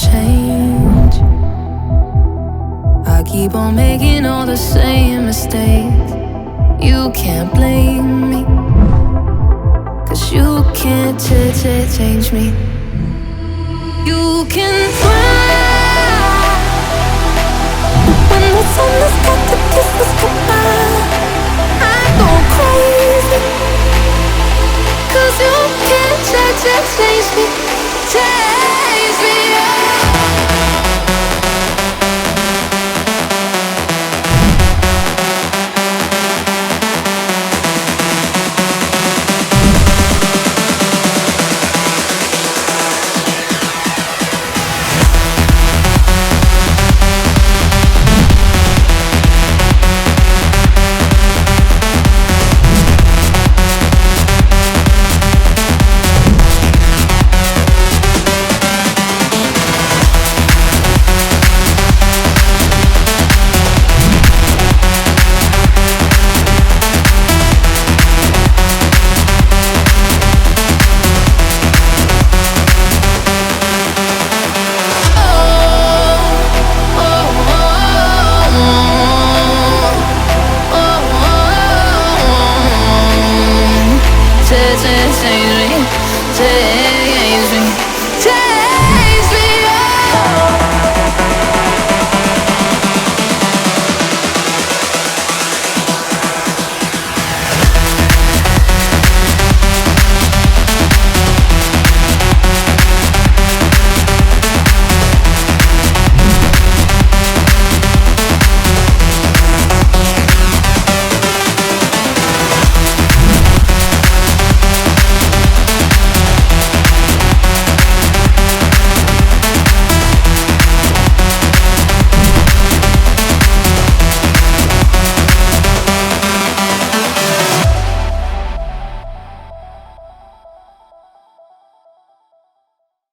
change. I keep on making all the same mistakes. You can't blame me. Cause you can't ch ch change me. You can try. But when the sun has got to kiss us goodbye, I go crazy. Cause you can't ch ch change me.